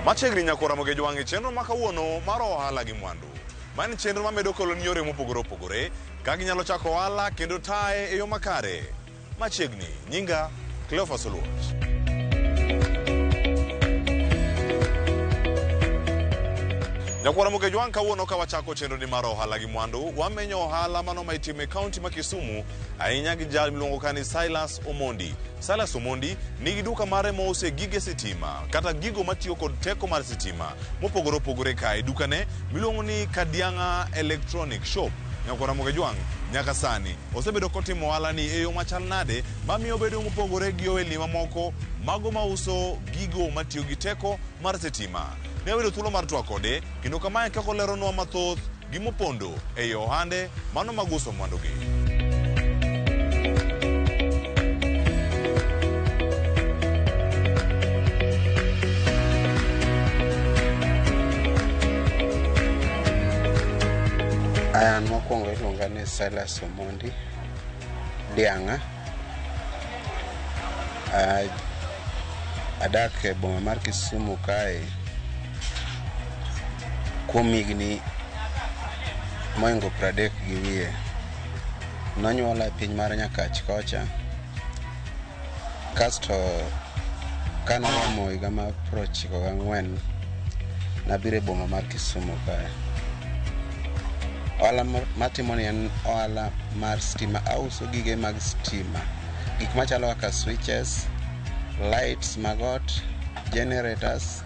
Machiegni nyakora Mogejo wang' e chenro ma kawuono mar ohala gi mwandu. Ma en chenro mamedo keloni yore mopogore opogore ka ginyalo chako ohala kendo taye e yo makare. Machiegni, nyinga Cleophas Oluoch. Nyakwara Mogejo wang' kawuono ka wachako chenro ni mar ohala gi mwandu, wamenyo ohala mano ma itimo e kaunti ma Kisumu ahinya gi jal miluongo ka ni Silas Omondi. Silas Omondi nigi duka mare mouse gige sitima kata gigo matiyo kod teko mar sitima mopogore opogore kae dukane miluongo ni Kadiang'a Electronic Shop. Nyakwara Mogejwang' nyaka sani osebedo kotimo ohala ni e yo machal nade mamiyo obedo mopogore gi ohelni mamoko mago mauso gigo matiyo gi teko mar sitima. Ne wayudo thuolo mar twak kode kendo kamae kaka oleronwa mathoth gi mopondo ei ohande mano mag uso mwandugi. An mokwongo iluonga ni Silas Omondi Diang'a. Adak e boma mar Kisumu kae kuom higni mohingo 30 gi wiye. Nonyuola e piny mar Nyakach kocha, kasto kanoromo higa mar 94 nabiro e boma mar Kisumu kae. Ohala matimoni en ohala mar stima. Auso gige mag stima, gik machalo kaka switches, lights mag ot, generators,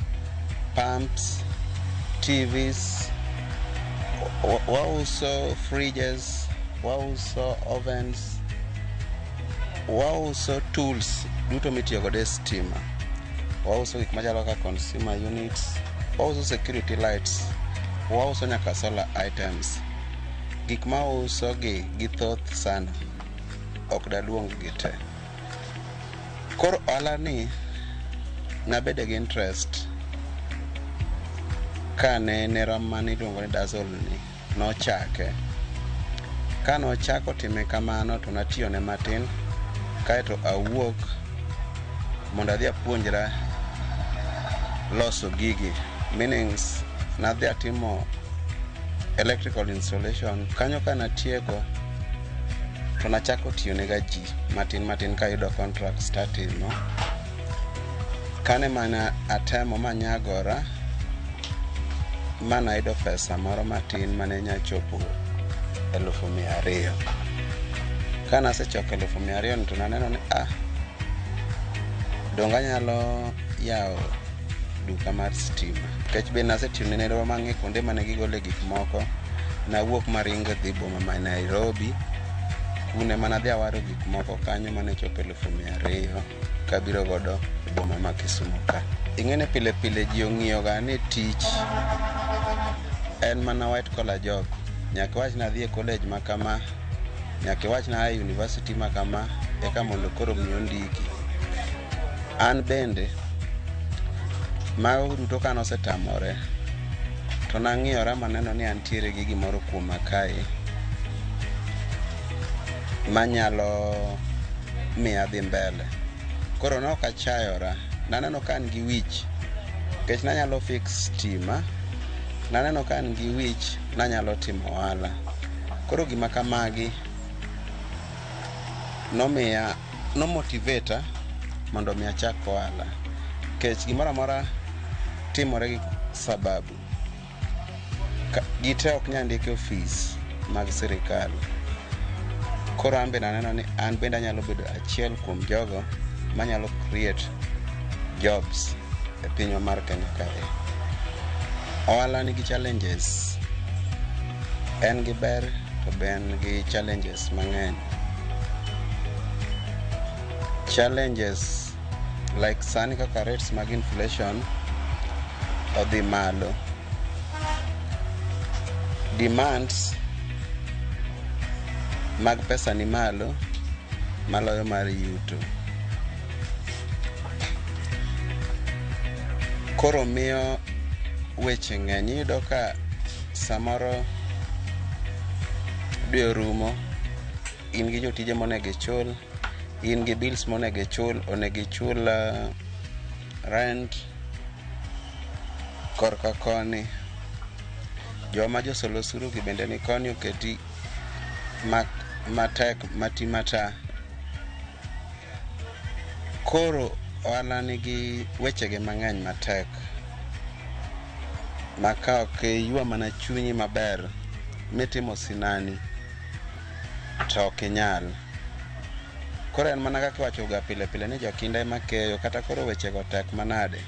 pumps, TVs, wauso fridges, wauso ovens, wauso tools duto mitiyo godo e stima. Wauso gik machalo kaka consumer units, wauso security lights, wauso nyaka solar items. Gik mauso gi githoth sana, ok daluong gi te. Koro ohala ni nabede gi interest kane nera mane iluongo ni Dazzle ni nochake. Kanochako time kamano to natiyone matin kaeto awuok mondo adhi apuonjra loso gigi. Meanings nadhi atimo electrical installation. Kanyo kanatieko to nachako tiyo ne ga ji matin matin kayudo contracts tatimo. Kane mana atemo manyagora manayudo pesa moro matin mane nya chopo 200,000. Kanasechoko 200,000 ni to naneno ni donge anyalo yawo duka mar stima. Nikech be nasetiyo ne nerwa mang'e kuonde mane gigole gik moko. Nawuok maringo dhi boma ma Nairobi. Kune mana dhi awaro gik moko kanyo mane chopo 200,000 kabiro godo e boma ma Kisumu ka. Ing'e ni pile pile ji ong'iyo ga ni tich en mana white collar job. Nyaka iwach ni adhi e college ma kama, nyaka iwach ni aa e university ma kama eka mondo koro mi ondiki. An bende mago duto kanosetamore to nang'iyora maneno ni antiere gi gimoro kuoma kae manyalo miyo adhi mbele. Koro ne ok achayora, naneno ka an gi wich nikech nanyalo fix stima, naneno ka an gi wich nanyalo timo ohala. Koro gima kamagi nomiya nomotivate mondo mi achak ohala. Nikech gimoro amora timore gi sababu. Ji te ok nyal ndik e ofis mag sirikal. Koro an bende aneno ni an bende anyalo bedo achiel kuom jogo manyalo create jobs e pinywa mar Kenya kae. Ohala nigi challenges. En gi ber to be en gi challenges mang'eny. Challenges like sani kaka rates mag inflation odhi malo. Demands mag pesa ni malo maloyo mar yuto. Koro miyo weche ng'eny. Iyudo ka samoro dwe orumo, in gi jotije monego ichul, in gi bills monego ichul, onego ichul rent, Korka koni, joma josol osuru gi bende ni koni oketi matek mati mata. Koro ohala nigi wechege mang'eny matek ma ka ok iywa mana chunyi maber mitimo sinani to ok inyal. Koro en mana kaka iwacho ga pile pile ni jokinda ema keyo kata koro wechego tek manade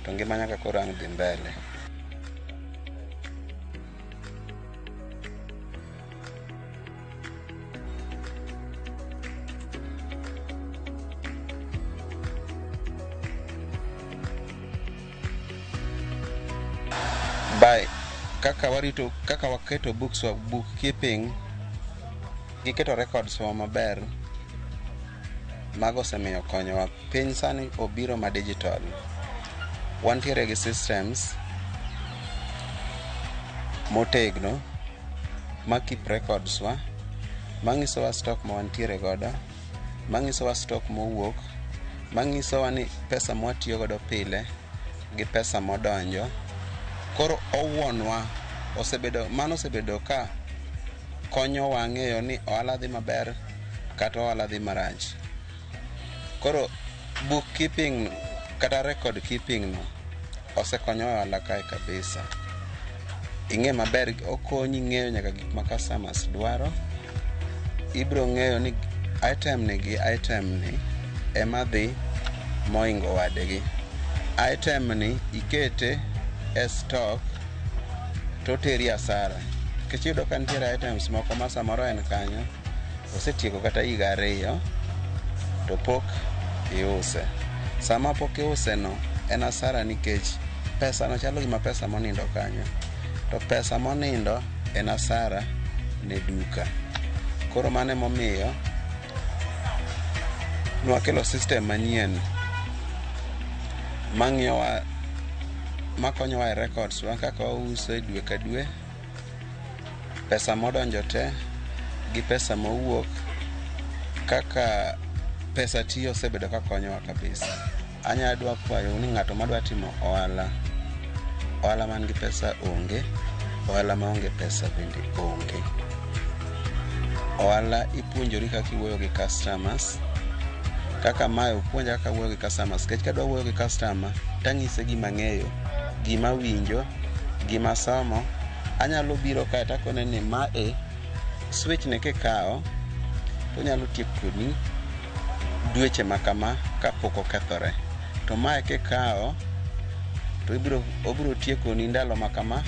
to ngima nyaka koro ang' dhi mbele. By kaka warito kaka waketo books wa bookkeeping giketo records wa maber, mago osemiyo konyowa. Piny sani obiro ma digital. Wantiere gi systems motegno ma keep records wa, manyisowa stock ma wantiere godo, manyisowa stock mowuok, manyisowa ni pesa mwatiyo godo pile gi pesa modonjo. Koro owuonwa osebedo mano osebedo ka konyowa ng'eyo ni ohala dhi maber kata ohala dhi marach. Koro bookkeeping kata record keeping no osekonyowa e ohala kae kabisa. Ing'e maber okonyi ng'eyo nyaka gik ma customers dwaro. Ibiro ng'eyo ni item ni gi item ni ema dhi mohingo wadgi. Item ni ikete e stock to oteri asara. Nikech iyudo ka nitiere items moko ma samoro en kanyo osetieko kata higa 2 to pok iuse. Sama pok iuse no en asara nikech pesa no chalo gima pesa monindo kanyo. To pesa monindo en asara ne duka. Koro mano emomiyo nwakelo system manyien mang'iyowa makonyowa e records wa kaka wauso e dwe ka dwe, pesa modonjo te gi pesa mowuok, kaka pesa tiyo osebedo ka konyowa kabisa. Anya dwa kwayo ni ng'ato madwa timo ohala, ohala man gi pesa onge, ohala maonge pesa bende onge. Ohala ipuonjori kaka iwuoyo gi customers, kaka mae opuonja kaka awuoyo gi customers. Nikech kadwa wuoyo gi customer tanyise gima ang'eyo, gima awinjo, gima asomo. Anyalo biro kae takone ni mae switch ni kikawo tonyalo tiekoni dweche ma kama kapok okethore. To mae kikawo to obiro tiekoni ndalo ma kama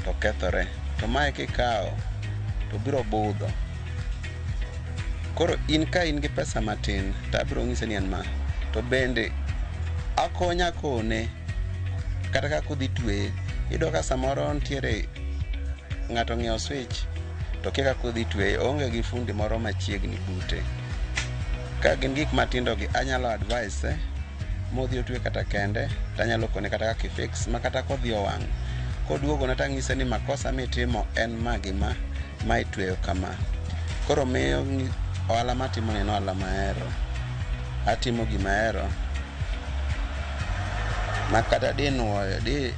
to okethore. To mae kikawo to obiro budho. Koro in ka in gi pesa matin to abiro nyise ni en ma. To bende akonya kone kata kaka odhi tweye. Iyudo ka samoro nitiere ng'ato ong'iewo switch to kia kaka odhi tweye, oonge gi fundi moro machiegni bute. Ka gin gik matindo gi anyalo advise modhi otwe kata kende, tanyalo kone kata kaka i fix ma kata kodhi owang' koduogona tanyise ni makosa mitimo en ma gi ma, ma itweyo kama. Koro miyo ohala matimo ni en ohala mahero. Atimo gima ahero ma kata dinuoyo di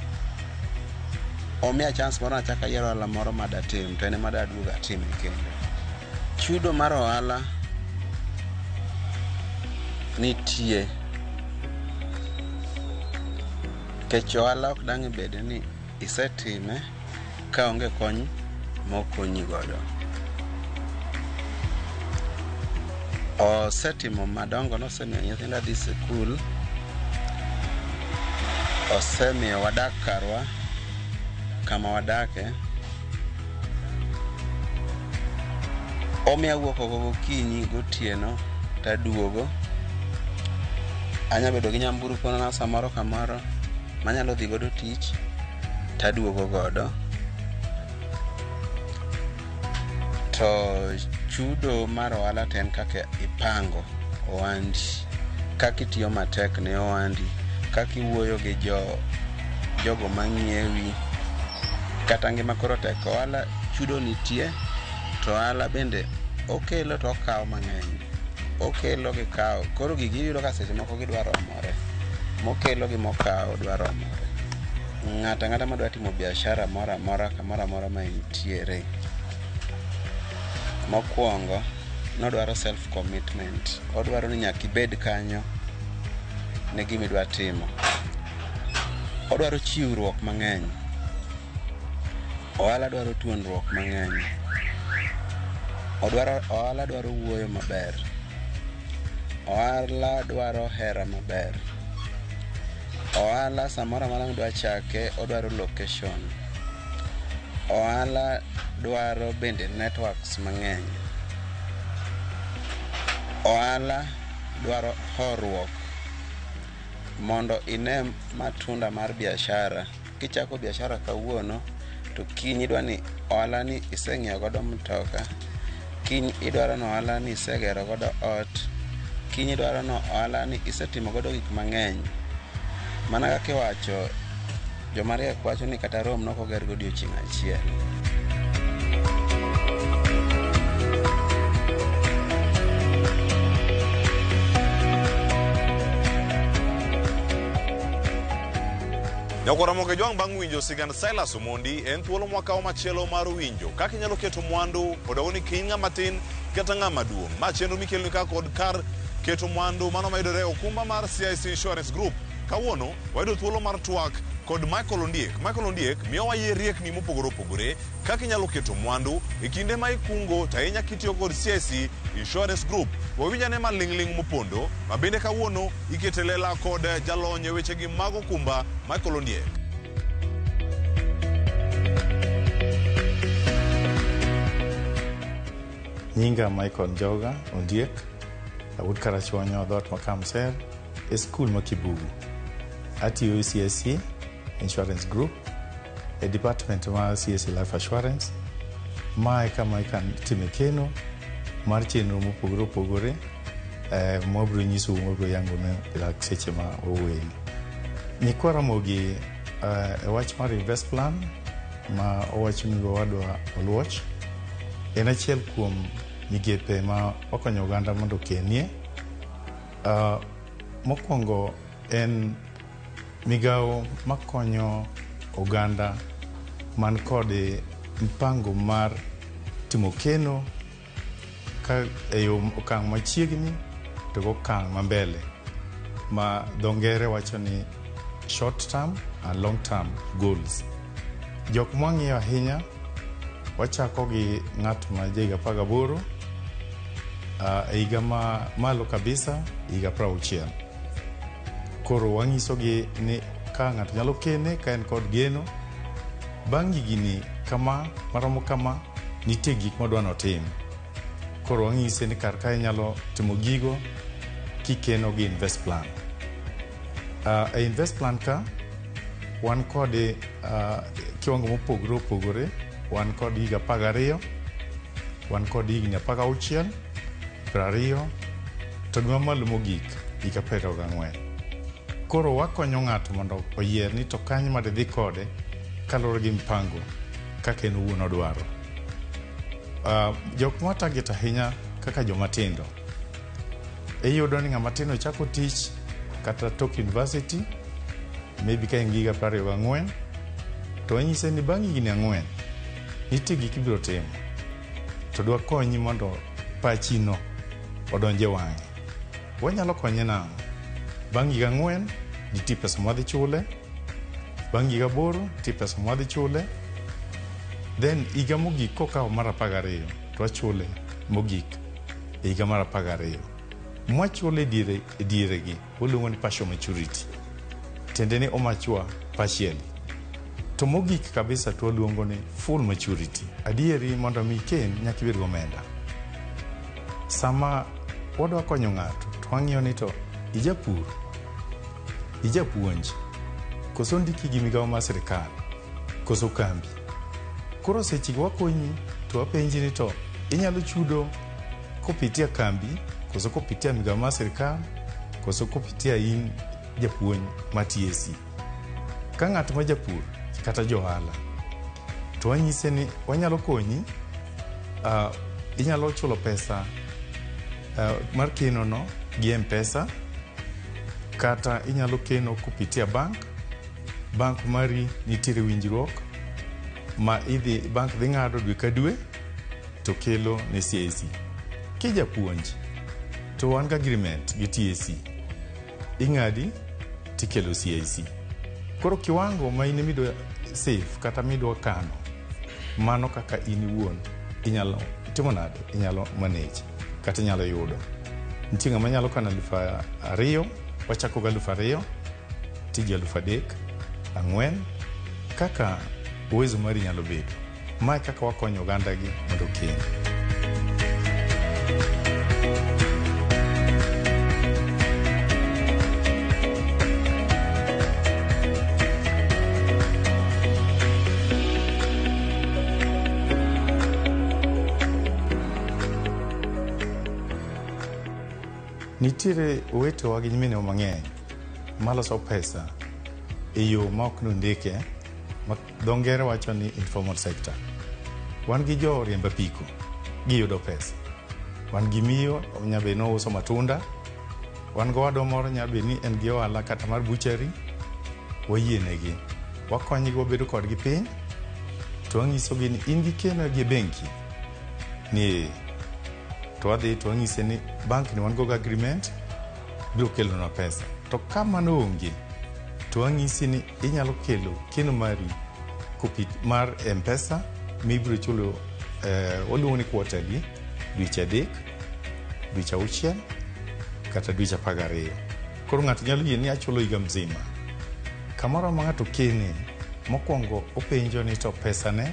omiya chance moro achak ayiero ohala moro madatim to en ema daduog atime kendo. Chudo mar ohala nitie nikech ohala ok dang' ibed ni isetime kaonge kony mokonyi godo. Osetimo madongo, nosemiyo nyithinda dhi sikul, osemiyo wadak karwa kama wadake, omiyo awuok oko gokinyi gotieno taduogo. Anya bedo gi nyamburko na samoro kamoro manyalo dhi godo tich taduogo godo. To chudo mar ohala to en kaka ipango ohandi, kaka itiyo matek ne ohandi, kaka iwuoyo gi jogo mang'iewi. Kata ngima koro tek, ohala chudo nitie to ohala bende okelo to okawo mang'eny. Okelo gi kawo. Koro gigi iyudo ka seche moko gidwa romore. Mokelo gi mokawo dwa romore. Ng'ato ang'ata madwa timo biashara moro amora kamoro amora ma entiere, mokwongo nodwaro self commitment. Odwaro ni nyaka ibed kanyo ne gima idwa timo. Odwaro chiwruok mang'eny. Ohala dwaro tuonruok mang'eny. Odwaro, ohala dwaro wuoyo maber. Ohala dwaro hera maber. Ohala samoro amora midwa chake odwaro location. Ohala dwaro bende networks mang'eny. Ohala dwaro horuok mondo ine matunda mar biashara. Kichako biashara kawuono to kiny idwa ni ohala ni iseng'iewo godo mtoka, kiny idwaro ni ohala ni isegero godo ot, kiny idwaro ni ohala ni isetimo godo gik mang'eny. Mana kaka iwacho, joma riek wacho ni kata Rome nokoger godiochieng' achiel. Nyakwar Ramogi Ojwang' bang' winjo sigand Silas Omondi en thuolo mwakawo machielo mar winjo kaka inyalo keto mwandu odogo ni kiny ng'ama tin kata ng'ama duong'. Ma chenro mikeloni ka kod kar keto mwandu mano mayudore e okumba mar CIC Insurance Group. Kawuono wayudo thuolo mar twak kod Michael Ondiek. Michael Ondiek miyowa yie riekni mopogore opogore kaka inyalo keto mwandu e kinde ma ikungo to ahinya kitiyo kod CIC Insurance Group. Wawinj ane maling'ling' mopondo ma bende kawuono ikete lela kod jalony e wechegi mag okumba Michael Ondiek. Nyinga Michael Njoga Ondiek, awuod Karachuonyo, dhoot ma Kamser, e skul ma Kibugu. Atiyo e CIC Insurance Group, e department mar CIC Life Assurance. Ma e kama itime keno mar chenro mopogore opogore mwabiro nyisou, mwabiro yangonu e lak seche ma wawuoyeni. Nyikwa Ramogi e wach mar invest plan ma owachni gowadwa Oluoch en achiel kuom migepe ma wakonyo oganda mondo okenie. Mokwongo en migawo makonyo oganda man kod mpango mar timo keno ka e yo okang' machiegni to gi okang' ma mbele ma dho ngere wacho ni short term and long term goals. Jok mwang'iyo ahinya wachako gi ng'at ma ja higa 18 e higa ma malo kabisa higa 60. Koro wang'isogi ni ka ng'ato nyalo kene ka en kod geno, bang' higni kama maromo kama nitie gik modwa notim. Koro wang'ise ni kar ka inyalo timo gigo kikeno gi invest plan. E invest plan ka wan kod kiwango mopogore opogore, wan kod higa 12, wan kod higni 16, 20, to gi mamalo mogik higa 24. Koro wakonyo ng'ato mondo oyier ni to kanye ma didhi kode kaluwore gi mpango kaka en owuon odwaro. Jok ma target ahinya kaka joma tindo, iyudo ni ng'ama tin ochako tich kata tok university maybe ka en gi higa 24 to wanyise ni bang' higni 4 nitie gik ibiro timo to dwa konyi mondo pachino odonj e wang'e. Wanyalo konye nang'o? Bang' higa 4 nitie pesa mwadhi chule, bang' higa 8 nitie pesa mwadhi chule, then higa mogik kokawo mar 12 to wachule mogik e higa mar 12. Mwachule e dieregi waluongo ni partial maturity. Tiende ni o mature partially. To mogik kabisa to waluongo ni full maturity. Adieri mondo mi iken nyaka ibed gomenda. Sama wadwa konyo ng'ato to wang'iyo ni to ijapur, ijapuonj, koso ondiki gi migawo mar sirikal, koso kambi. Koro seche go wakonyi to wapenji ni to inyalo chudo kopitia kambi, koso kopitia migawo mar sirikal, koso kopitia in japuonj ma TSC. Ka ng'at ma japur kata johala to wanyise ni wanyalo konyi, inyalo chulo pesa mar keno no gi M-Pesa kata inyalo keno kupitia bank Bank mari nitiere winjruok ma idhi bank dhi ng'ado dwe ka dwe to kelo ne CIC. Kijapuonj to wan gi agreement gi TSC. Ing'adi tikelo CIC. Koro kiwango ma in midwa save kata midwa kano, mano kaka in iwuon inyalo timo nade, inyalo manage kata inyalo yudo. Nitie ng'ama nyalo kano 2,000, wachako gi 2,000, tiji 3,000, 4,000, kaka uwezo mari nyalo bedo. Mae kaka wakonyo oganda gi mondo oken. Nitiere owetewa gi nyiminewa mang'eny maloso pesa e yo ma ok nondike, ma dho ngere wacho ni informal sector. Wan gi jo riemb apiko, giyudo pesa. Wan gi miyo, nyalo bedo ni ouso matunda. Wan gi owadwa moro nyalo bedo ni en gi ohala kata mar butchery, wayienegi. Wakonyogi wabedo kodgi piny, to wanyisogi ni in gi keno gi benki ni ee. To wadhi to wanyise ni bank ni wan go gi agreement biro kelonwa pesa. To ka mano onge, to wanyisi ni inyalo kelo keno mari kopi mar M-Pesa mibiro chulo waluongo ni quarterly, dweche 3, dweche 6 kata dweche 12. Koro ng'ato nyalo yie ni achulo higa mzima. Kamoro ma ng'ato kene, mokwongo openjo ni to pesane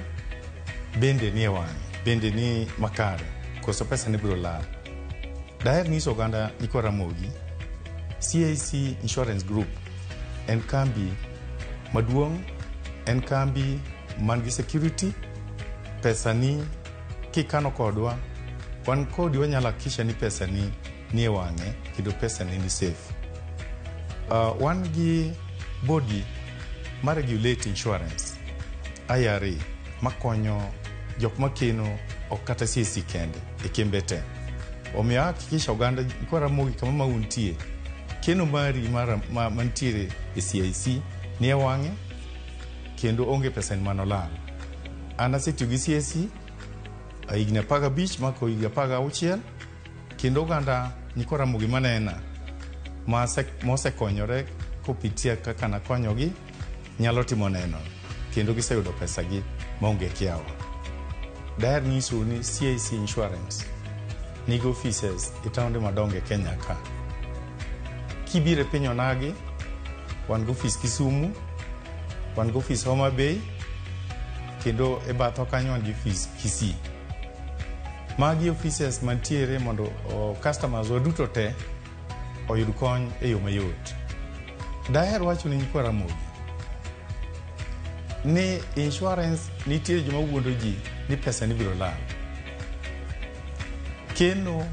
bende nie wang'e, bende ni makare, koso pesane biro lal. Daher nyiso oganda nyikwa Ramogi, CIC Insurance Group en kambi maduong', en kambi man gi security. Pesani kikano kodwa, wan kodi wanyalo hakikisha ni pesani nie wang'e kendo pesani ni safe. Wan gi body ma regulate insurance, IRA, makonyo jok makeno ok kata CIC kende e kembe te. Omiyo hakikisha oganda nyikwa Ramogi kama ma untie, keno mari mantiere e CIC nie wang'e kendo onge pesani manolal. An asetiyo gi CIC higni 15 mako higni 16 kendo oganda nyikwa Ramogi manena mosekonyore kopitia kaka nakonyogi nyalo timo neno kendo giseyudo pesagi maonge kiawa. Daher nyisou ni CIC Insurance nigi offices e taonde madongo e Kenya ka. Kibiro e piny onagi, wan gi ofis Kisumu, wan gi ofis Homa Bay, kendo e bathwa kanyo wan gi ofis Kisii. Magi offices mantiere mondo customers wa duto te oyud kony e yo mayot. Daher wacho ni nyikwa Ramogi ni insurance nitie joma wuondo ji ni pesa ni biro lal. Keno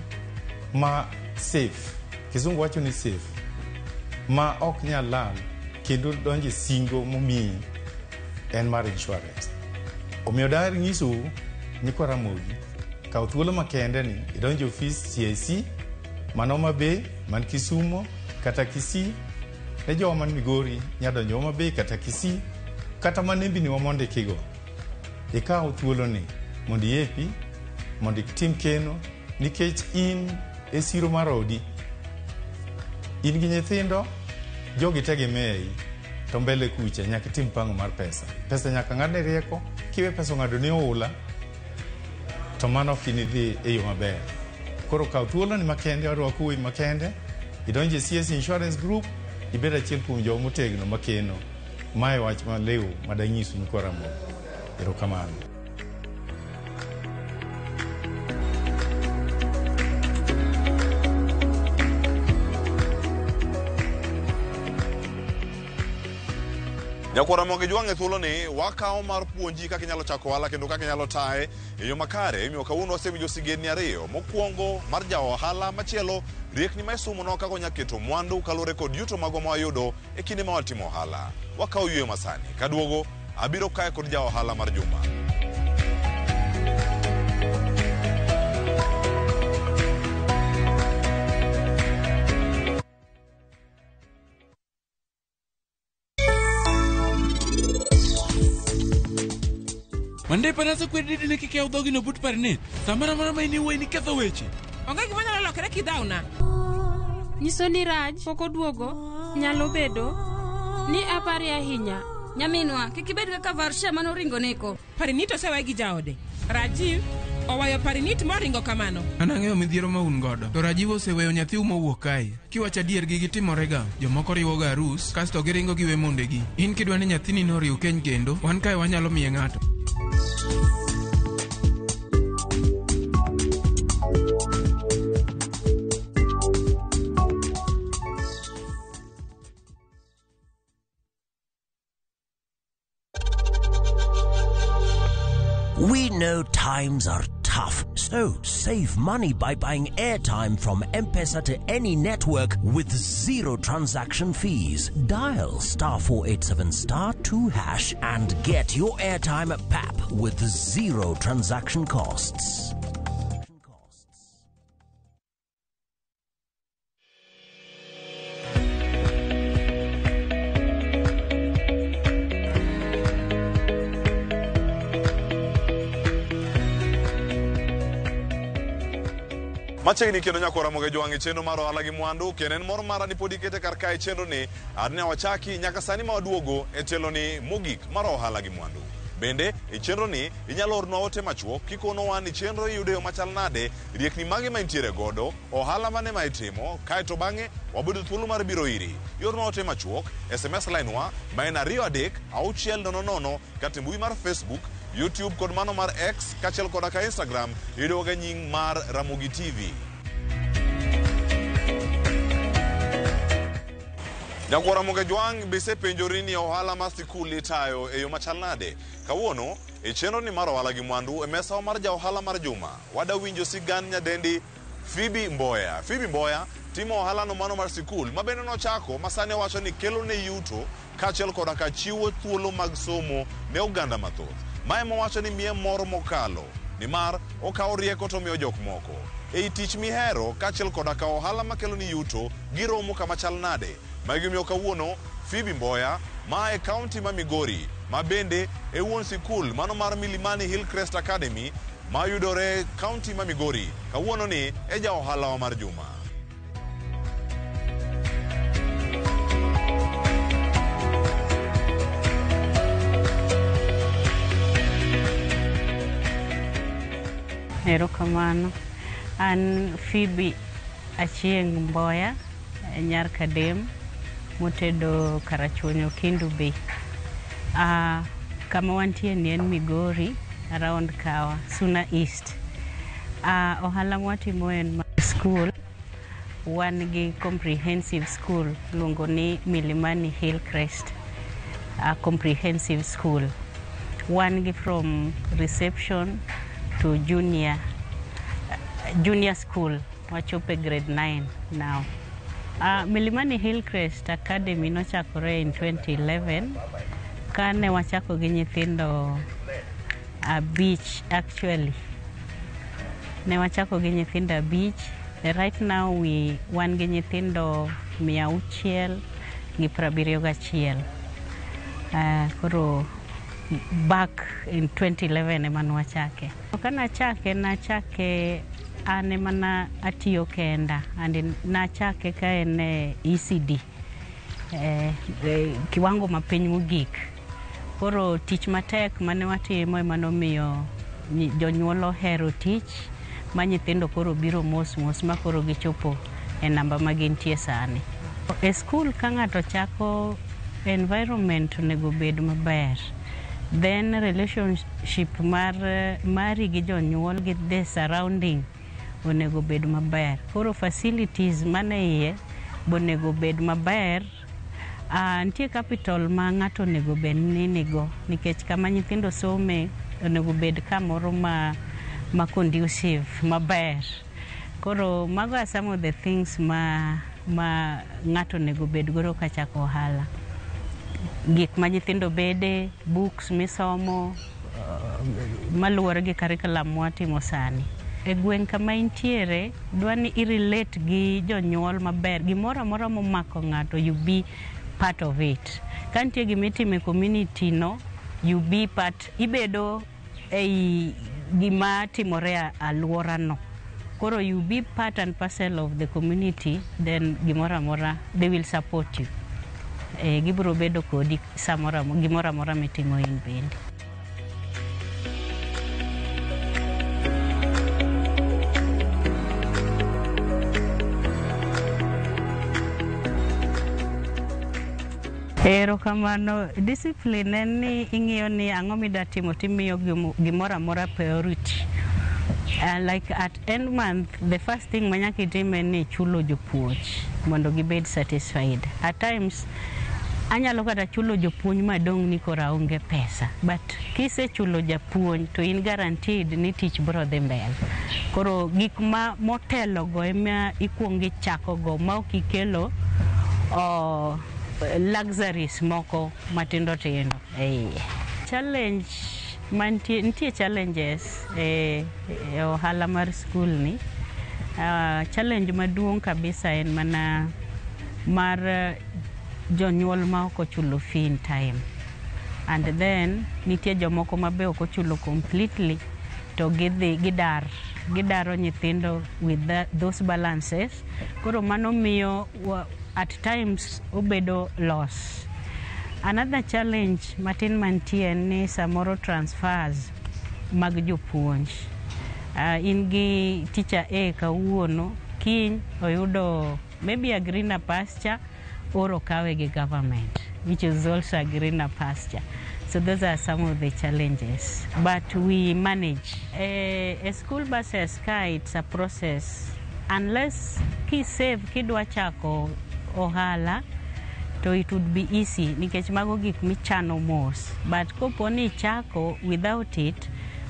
ma safe, kizungu wacho ni safe, ma ok nyal lal kendo donjo e singo momiyi en mar insurance. Omiyo daher nyisou nyikwa Ramogi, kaw thuolo makende ni idonj e ofis CIC man Homa Bay, man Kisumu kata Kisii. Ne jowa man Migori nyalo donjo Homa Bay kata Kisii kata man nembni wa mondikigo. Ikaw thuolo ni mondo iepi, mondo itim keno, nikech in e siro mar odi. In gi nyithindo, jogi tegemei, to mbele kucha nyaka itim pango mar pesa. Pesa nyaka ng'adne rieko, kiwe pesa ong'ado ni oula, to mano ok inidhi e yo maber. Koro kaw thuolo ni makende, warwako wuoyi makende, idonjo e CIC Insurance Group, ibed achiel kuom jogo motegno makeno. Mae wach maliw madanyisu nyikwa Ramogi. Erokamano. Nyakwar Ramogi Jwang' e thuoloni wakawo mar puonji kaka inyalo chako ohala kendo kaka inyalo taye e yo makare. Imiyo kawuono wasewinjo sigendni ariyo. Mokwongo mar ja ohala, machielo riekni ma isumonwa kaka wanyalo keto mwandu kaluwore kod yuto magwa ma wayudo e kinde ma watimo ohala. Wakawo yueyo masani. Kaduogo, abiro kae kod ja ohala mar juma. Mandepa nasekwedi dine kik yaw dhogino but Parinit. Samoro amora ma in iwuoyi niketho weche. Onge gima nyalo lokore kidhawna. Nyiso ni Raj pok oduogo nyalo bedo ni apare ahinya. Nyaminwa, kik ibed kaka Varsha manoringo neko. Parinit osewe gi jaode. Rajiv owayo Parinit moringo kamano. An ang'eyo midhiero ma un godo. To Rajiv oseweyo nyathiu mowuok kae. Kiwacho adier gigi timorega. Jomoko riwoga arus, kasto giringo giwe mondegi. In kidwa ni nyathini noriw keny kendo, wan kae wanyalo miye ng'ato. We know times are tough, so save money by buying airtime from M-Pesa to any network with zero transaction fees. Dial *487 *2# and get your airtime at PAP with zero transaction costs. Machiegni kendo nyako Ramogi Jwang' e chenro mar ohala gi mwandu kendo en mor mara ni pod ikete kar kae chenro ni adne wachaki nyaka sani ma waduogo e tielo ni mogik mar ohala gi mwandu. Bende e chenro ni inyalo ornwa ote machuok kikonowa ni chenro iyudo e yo machal nade, riekni mage ma intiere godo, ohala mane ma itimo, kaeto bang'e wabedo thuolo mar biro iri. Iornwa ote machuok, SMS line wa ma en 2 3 6 0 0 kata e mbui mar Facebook, YouTube kod mano mar X kaachiel koda ka Instagram iyudowa ga nying mar Ramogi TV. Nyakwar Ramogi Jwang' be isepenjori ni ohala mar sikul itayo e yo machal nade? Kawuono e chenro ni mar ohala gi mwandu e mesawa mar ja ohala mar juma wadawinjo sigand nyadendi Phoebe Mboya. Phoebe Mboya timo ohala no mano mar sikul ma bende nochako ma sani owacho ni kelo ne yuto kaachiel koda ka chiwo thuolo mag somo ne oganda mathoth. Mae mowacho ni miye mor mokalo nimar okawo rieko to omiyo jok moko. Ei tich mihero kaachiel koda ka ohala makelo ni yuto giromo kama chal nade? Magi omiyo kawuono Phoebe Mboya ma e kaunti ma Migori ma bende e wuon sikul mano mar Milimani Hillcrest Academy ma yudore kaunti ma Migori kawuono ni e ja ohalawa mar juma. Erokamano. An Phoebe Achieng' Mboya, nyar Kadem, motedo Karachuonyo Kendu Bay. Kama wantie ni en Migori, around Kawa, Suna East. Ohala mwatimo en mar school. Wan gi comprehensive school iluongo ni Milimani Hillcrest Comprehensive School. Wan gi from reception to junior school wachopo e grade 9 now. Milimani Hillcrest Academy nochakore in 2011 kane wachako gi nyithindo abich. Actually ne wachako gi nyithindo abich. Right now we wan gi nyithindo 671. Koro back in 2011 ema nwachake. Kanachake nachake an ema na atiyo kenda and nachake ka en e ECD, kiwango mapiny mogik. Koro tich matek mane watimo ema nomiyo jonyuol ohero tich ma nyithindo koro biro mos mos ma koro gichopo e namba ma gintie sani. E skul ka ng'ato chako, environment onego bed maber. Then relationship mar mari gi jonyuol gi the surrounding onego bed maber. Koro facilities mane iye bonego bed maber. Nitie capital ma ng'ato onego bed ni nigo nikech kama nyithindo some onego bed kamoro ma conducive maber. Koro mago are some of the things ma ng'ato onego bed godo kachako ohala. Gik ma nyithindo bede, books misomo, maluwore gi curriculum mwatimo sani. E gweng' kama intiere, dwa ni i relate gi jonyuol maber. Gimoro amora momako ng'ato, you be part of it. Ka nitie gimitimo e community no, you be part, ibedo ei gima timore e alworano. Koro you be part and parcel of the community, then gimoro amora they will support you. Gibiro bedo kodi samoro gimoro amora mitimo in bende. Erokamano. Discipline en ni ing'iyo ni ang'o mida timo timiyo gimoro amora priority. Like at end month, the first thing manyaka itim en ni chulo jopuonj mondo gibed satisfied. At times, anyalo kata chulo jopuonj madong' ni koro aonge pesa. But kisechulo japuonj to in guaranteed ni tich biro dhi mbele. Koro gik ma motelo go ema ikuongo ichako go ma ok ikelo luxuries moko matindo tindo e iye. Challenge mantie, nitie challenges e ohala mar skul ni. Challenge maduong' kabisa en mana mar jonyuol ma ok ochulo fee in time. And then nitie jomoko ma be ok ochulo completely to gidhi gidar gidaro nyithindo with those balances. Koro mano miyo at times obedo loss. Another challenge matin mantie en ni samoro transfers mag jopuonj. In gi teacher A kawuono, kiny oyudo maybe a greener pasture or okawe gi government, which is also a greener pasture. So those are some of the challenges, but we manage. A school buses ka it's a process. Unless kisave kidwa chako ohala, to it would be easy nikech mago gik michano mos. But kopo ni ichako without it,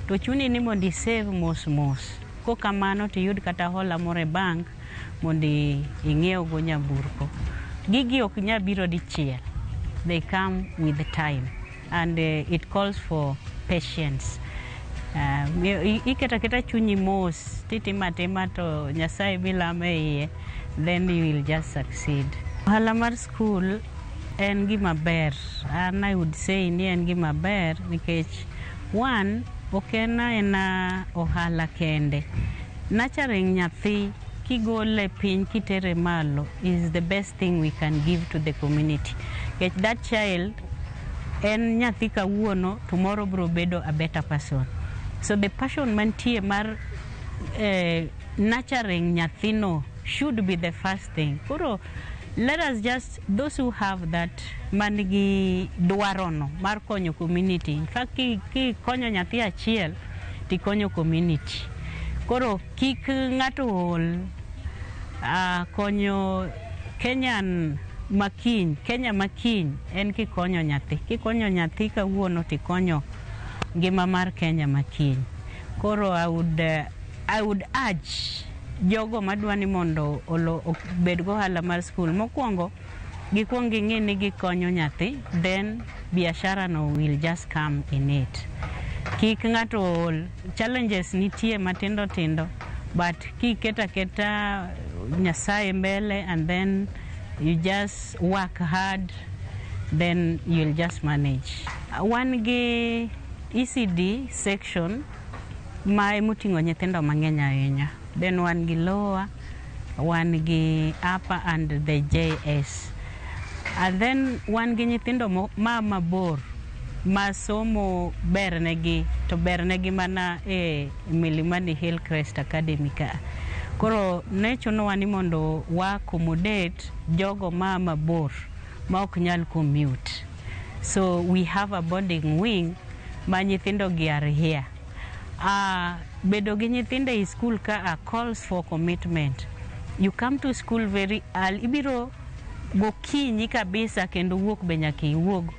to chuni ni mondo isave mos mos. Kokamano to iyud kata hola moro e bank mondo ing'iew go nyamburko. Gigi ok nyal biro dichiel. They come with time and it calls for patience. Iketo aketa chunyi mos titimo atima to Nyasaye bilamo e iye, then you will just succeed. Ohala mar school en gima ber. An I would say ni en gima ber nikech one, ok en aena ohala kende. Nurturing nyathi kigole piny kitere malo is the best thing we can give to the community. Nikech that child en nyathi kawuono, tomorrow biro bedo a better person. So the passion mantie mar nurturing nyathino should be the first thing. Koro let us just, those who have that man gi dwarono mar konyo community. In fact, ki konyo nyathi achiel, tikonyo community. Koro kik ng'ato ol konyo Kenyan makiny, Kenya makiny en kikonyo nyathi. Kikonyo nyathi kawuono tikonyo ngima mar Kenya makiny. Koro I would urge jogo madwa ni mondo obed go ohala mar school. Mokwongo, gikwong ging'e ni gikonyo nyathi, then biashara no will just come in it. Kik ng'ato ol, challenges nitie matindo tindo, but kiketo aketa Nyasaye mbele and then you just work hard, then you'll just manage. Wan gi ECD section ma emoting'o nyithindo mang'eny ahinya. Then wan gi lower, wan gi upper and the JS. And then wan gi nyithindo ma mabor ma somo bernegi to bernegi mana e Milimani Hillcrest Academy ka. Koro ne chunowa ni mondo wa accommodate jogo ma mabor ma ok nyal commute. So we have a boarding wing ma nyithindo gi are here. Bedo gi nyithindo e school ka a calls for commitment. You come to school very early. Ibiro gokinyi kabisa kendo wuok be nyaka iwuog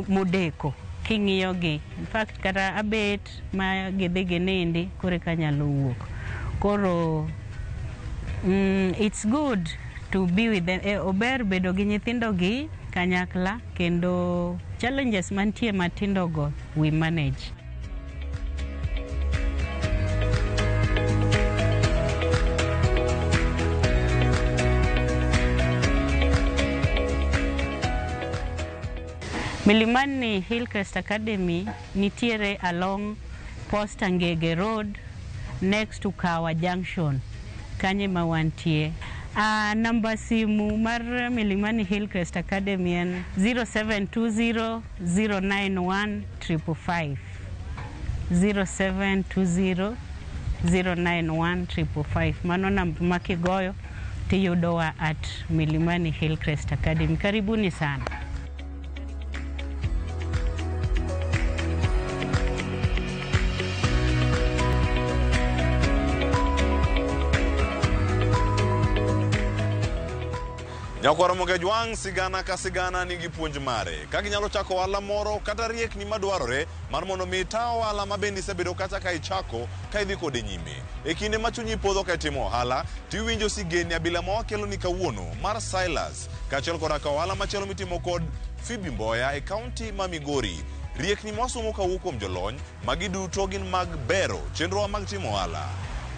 modeko king'iyo gi. In fact, kata abet ma gidhi ginindi koro eka anyalo wuok. Koro it's good to be with them. Ober bedo gi nyithindo gi kanyakla kendo challenges mantie matindo go we manage. Milimani Hillcrest Academy nitiere along Posta Ngege Road next to Kawa Junction, kanye ma wantie. Namba simu mar Milimani Hillcrest Academy en 0720 091 555. 0720 091 555. Mano namba ma kigoyo tiyudowa at Milimani Hillcrest Academy. Karibuni sana. Nyakwar Mogejwang' sigana ka sigana nigi puonj mare. Kaka inyalo chako ohala moro kata riekni madwarore mar mondo mi ita ohala ma bende isebedo kacha ka ichako ka idhi kode nyime. E kinde ma chunyi podho ka itimo ohala, tiwinjo sigeni abila ma wakeloni kawuono mar Silas, kaachiel koda ka ohala machielo mitimo kod Phoebe Mboya e kaunti ma Migori. Riekni mwasomo kawuok kuom jolony, magi duto gin mag bero chenrowa mag timo ohala.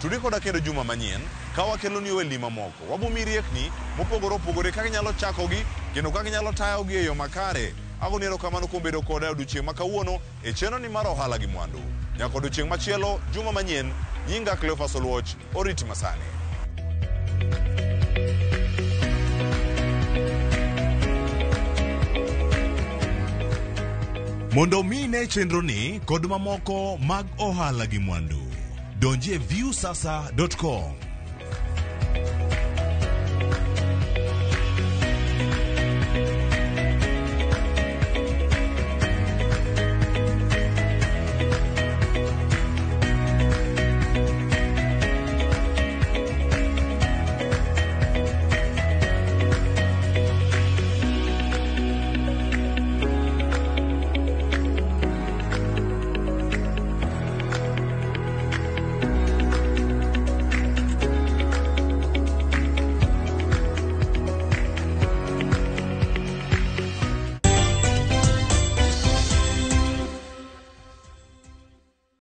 Tudi koda kendo juma manyien ka wakeloni welni mamoko. Wabomi riekni mopogore opogore kaka inyalo chakogi kendo kaka inyalo tayogi e yo makare. Agoni erokamano kuom bedo koda e odiochieng' ma kawuono e chenroni mar ohala gi mwandu. Nyaka odiochieng' machielo, juma manyien, nyinga Cleophas Oluoch, oriti masani. Mondo mi ine chenroni kod mamoko mag ohala gi mwandu, donji e viusasa.com.